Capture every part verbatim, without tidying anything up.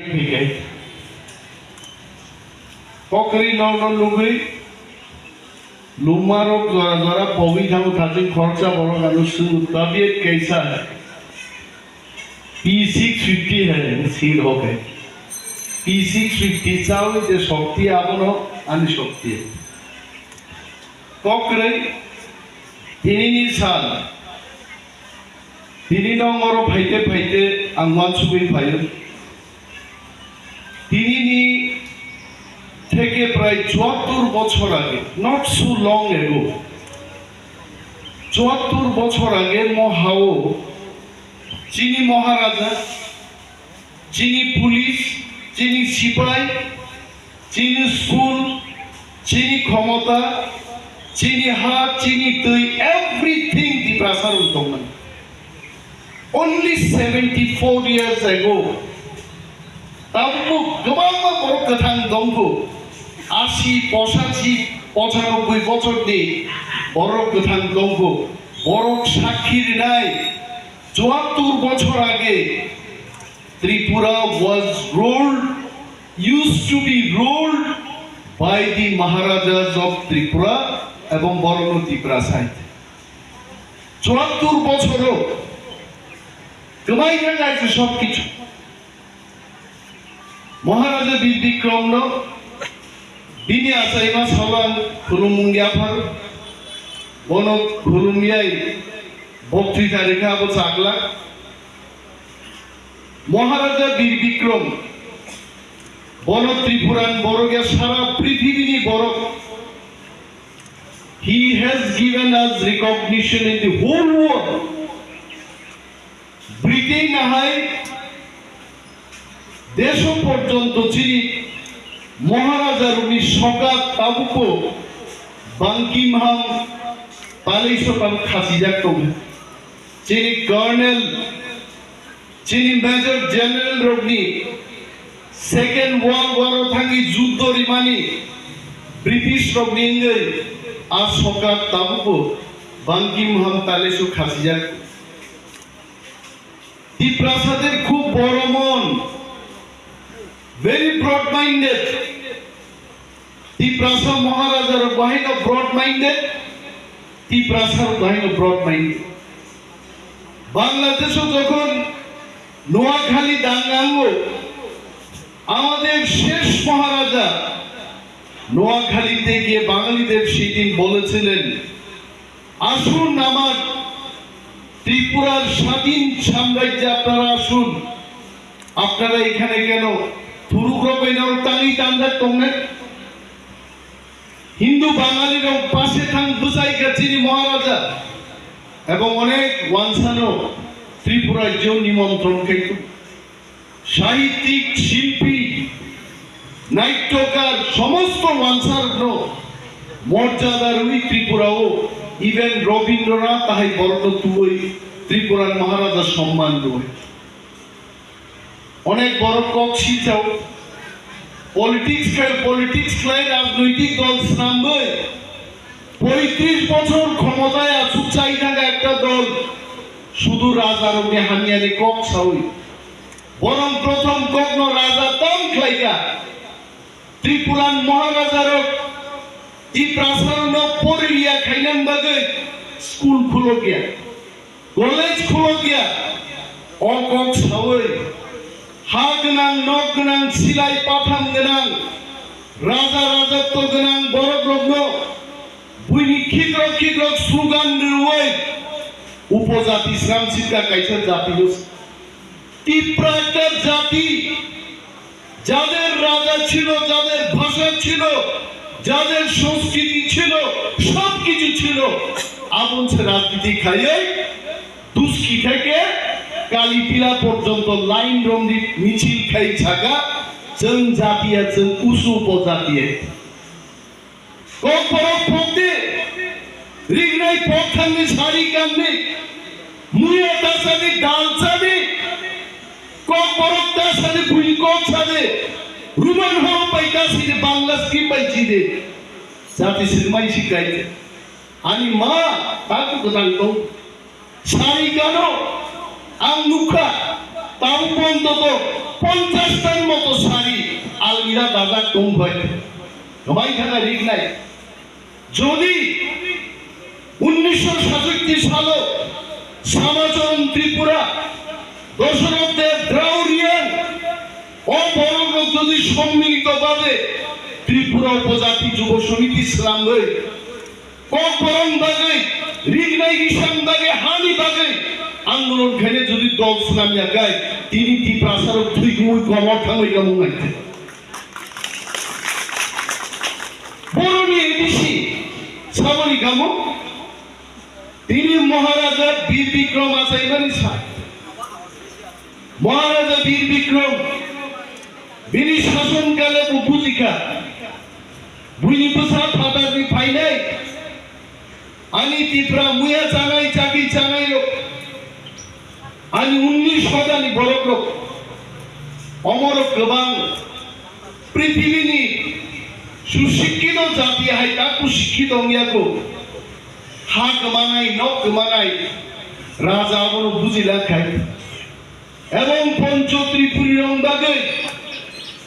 Hikai. Kokri no no nugwi lumarok jora jora pogwi thango thajin khoroksa borok ano swngwi tabiyet kaisa P six fifty hai sir hoke. P six fifty chawi je shokti abono ani shokti. Kokri tinini sal. Tini no oro phaite phaite ang uansugwi phaio. Tinini theke prai chuattur bochor age, not so long ago, chuattur bochor age mo hao chini Maharaja, chini police, chini sipai, chini school, chini khomota, chini ha, chini twi, everything Tiprasa rok tongmani. Only seventy four years ago, tabuk kwbangma borok kwthang tongkho, asi, posachi, pochanoboi bochorni borok kwthang tongkho, borok sakhi rinai, chuattur bochor age Tripura was ruled, used to be ruled by the Maharajas of Tripura ebong borokno Tiprasa hai. Chuattur bochoro kwmai thang hai se sob kichu. Maharaja Bir Bikramno bini achaima salo ang khulumung yaphar, bono khulumyai boktrita rikha abo chakla. Maharaja Bir Bikram, bono Tripuran borok ya, sara prithibini borok. He has given us recognition in the whole world. Britain hai deso porjonto chini Maharaja rokni sokat tabuko Buckingham Palace o tam khachijak tongo. Chini Colonel, chini Major General rokni Second World War o thangwi juddo rimani British rokni wngwi a sokat tabuko Buckingham Palace o khachijak. Tiprasader khub boro mon, very broad minded. Tiprasa Maharaja rok bahai no broad minded, Tiprasa rok bahai no broad minded. বাংলাদেশও যখন নোয়াখালী দাঙ্গা হলো, আমাদের শেষ মহারাজা নোয়াখালীতে গিয়ে বাঙালিদের সেই দিন বলেছিলেন, আসুন আমার ত্রিপুরার স্বাধীন সাম্রাজ্যে আপনারা আসুন। আপনারা এখানে কেন থুরুক রবাইনারও টাঙি টান্দা টংনে? হিন্দু বাঙালিরও পাশে থাং বুঝাই গেছিনি মহারাজা এবং অনেক ওয়ানসানো ত্রিপুরার যেও নিমন্ত্রণ কিন্তু সাহিত্যিক, শিল্পী, নাট্যকার সমস্ত ওয়ানসারনো মর্যাদা রুই ত্রিপুরাও, even রবীন্দ্রনাথ তাহাই বরণ তুই ত্রিপুরার মহারাজা সম্মান রুই। অনেক বড় কক্সি চাও, পলিটিক্স খাই, পলিটিক্স খাই রাজনৈতিক দল সামনে পঁয়ত্রিশ বছর ক্ষমতায় আসুক চাই থাকা একটা দল শুধু রাজার অগ্নি হানিয়ানি কক সাউই। Borong prothom kokno raja tong khlaika. Tripuran Maharajarok Tiprasarokno poriliya khainani bagwi school khulokya, college khulokya. O kok sawi ha gwnang, nok gwnang, silai patham gwnang, raja rajotwo gwnang borokrokno buini khikrok khikrok slogan rwui upojati sramsikha kaisa jatino Tipra ekta jati, jader raja chilo, jader bhasha chilo, jader sanskriti chilo, sob kichu chilo, abon se rajniti khaiye, Duski theke Kalipila porjonto line romdi michil khai chaka, chwng jatiya, chwng usu upojatiya. Kokborok phokdi, rignai pok thangni sari kanni, muya tasani dal sani, kokborok tasani bui kok sani, Roman horo pai tasini Bangla script pai chini. Jati sirmai sikai. Ani ma taku kwtang tong. Sari kano ang nukha, tau ponto to. Ponchash tan moto sari almira dajak tong bai. Kwbai thangna rik nai. Jodi unnisho satsatti salo Samacharan Tripura, Dosoroth Deb, Drao Riang, o borok rok jodi sommilito bhabe Tripura Upojati Jubo Samiti swlamwi Kokborok bagwi, Rignai Risang bagwi, hani bagwi andolon khainai jodi dol swnam ya khai, tini Tiprasarok thwigwi komor thangwi kamung nai. Boroni A D C saboni kamo, tini Maharaja Bir Bikram achaimani sa. Maharaja Bir Bikram, bini sason kale bo bujikha. Buini bwsa phatarni phainai, ani Tipra muya chanai, chakri chanai rok, ani unnish hodani borok rok, omorok kwbang prithibini susikkito jati hai taku sikkito wngya kho. Ha kwmanai, nok kwmanai, raja abono bujila khai. Ebong Poncho Tripuri rong bagwi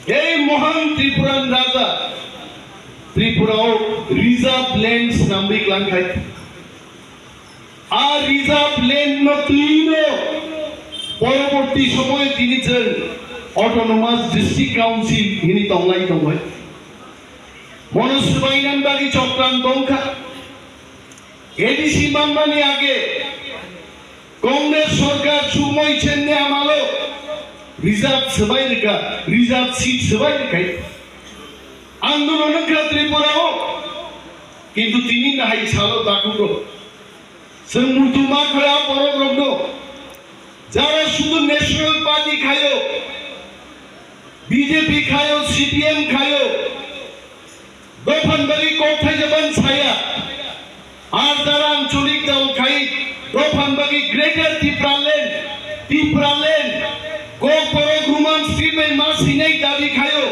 ei Mohan Tripuran Raja Tripura o reserve land swnamwi klang khai. A reserve land no twino poroborti somoy tini chwng Autonomous District Council hini tonglai tongbai. Mono swbainan bagwi chokran tongkha. A D C manmani age Congress sorkar chumui chenni amalo reserve swbai rwkha, reserve seat swbai rwkha. Andolon wngkha Tripura o, kintu tini nahai salo takhuk rok. Chwng muitu ma khwlai a borok rok no. Jara sudu National Party khayo, B J P khayo, C P M khayo, dophan bagwi kok thaijaban saya. Ar jara ancholik dal khai dophan bagwi Greater Tipraland, Tipraland, Kokborok Roman script bai ma sinai dabi khayo.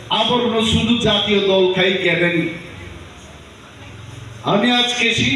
Aborno sudu jatiyo dol khai kebeni. Ami ajke si